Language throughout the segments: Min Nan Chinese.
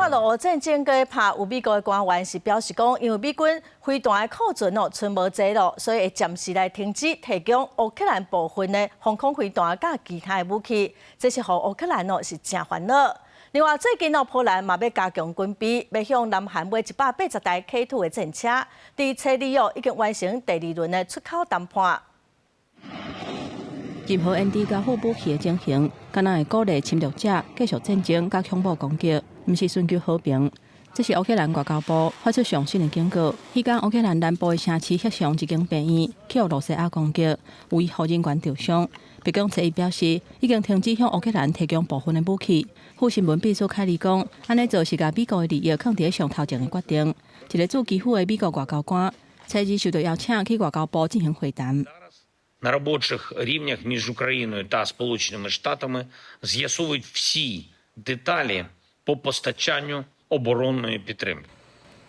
看俄烏戰爭閣拍，有美國的官員是表示講，因為美軍飛彈的庫存哦，賰無濟囉，所以會暫時來停止提供烏克蘭部分的防空飛彈佮其他的武器，這是予烏克蘭哦是誠煩惱。另外，最近哦，波蘭嘛欲加強軍備，欲向南韓買180台 K2 的戰車，佇初二哦已經完成第二輪的出口談判。任何延遲交付武器的情形，敢若會鼓勵侵略者繼續戰爭佮恐怖攻擊，毋是尋求和平。這是烏克蘭外交部發出上新的警告。彼工烏克蘭南部的城市赫松一間病院去予羅西亞攻擊，有醫護人員受傷。白宮初一表示，已經停止向烏克蘭提供部分的武器。副新聞秘書凱利講，按呢做是共美國的利益囥佇上頭前的決定。一个駐基輔的美國外交官，初二受到邀請去外交部進行會談。 На робочих рівнях між Україною та Сполученими Штатами з'ясовують всі деталі по постачанню оборонної підтримки.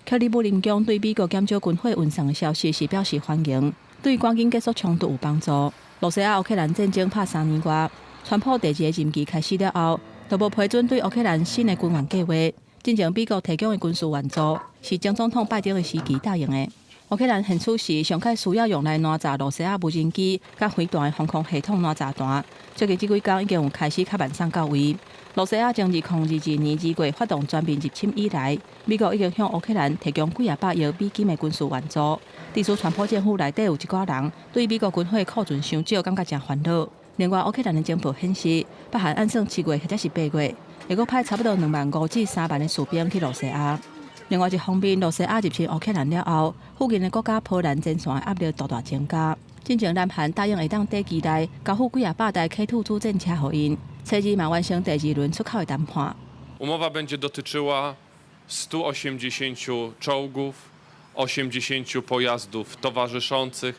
克里姆林宮對美國減少軍火運送的消息是表示歡迎，對趕緊結束衝突有幫助。羅西亞烏克蘭戰爭拍3年外，川普第二个任期開始了後，都無批准對烏克蘭新的軍援計劃。進前美國提供的軍事援助是前總統拜登的時期答應的。烏克蘭現此時上蓋需要用來攔截羅西亞無人機佮飛彈的防空系統攔截彈。最近這幾工已經有開始較慢送到位。羅西亞從2022年2月發動全面入侵以來，美國已經向烏克蘭提供幾仔百億美金的軍事援助。致使川普政府內底有一寡人對美國軍火庫存傷少感覺誠煩惱。另外，烏克蘭的情報顯示，北韓按算7月或者是8月，會閣派差不多2萬5至3萬的士兵去羅西亞。另外一方面，羅西亞入侵烏克蘭了後，附近的國家波蘭前線的壓力大大增加。進前南韓答應會當短期內交付幾仔百台 K2 主戰車予𪜶，初二嘛完成第二輪出口的談判。 Umowa będzie dotyczyła 180 czołgów, 80 pojazdów towarzyszących.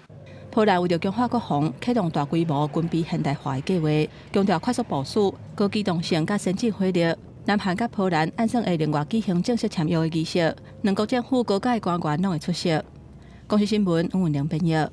波蘭為著強化國防，啟動大規模軍備現代化的計劃，強調快速部署、高機動性佮先進火力。南韓佮波蘭按算會另外舉行正式簽約的儀式，兩國政府高階官員攏會出席。公視新聞黃文玲編譯。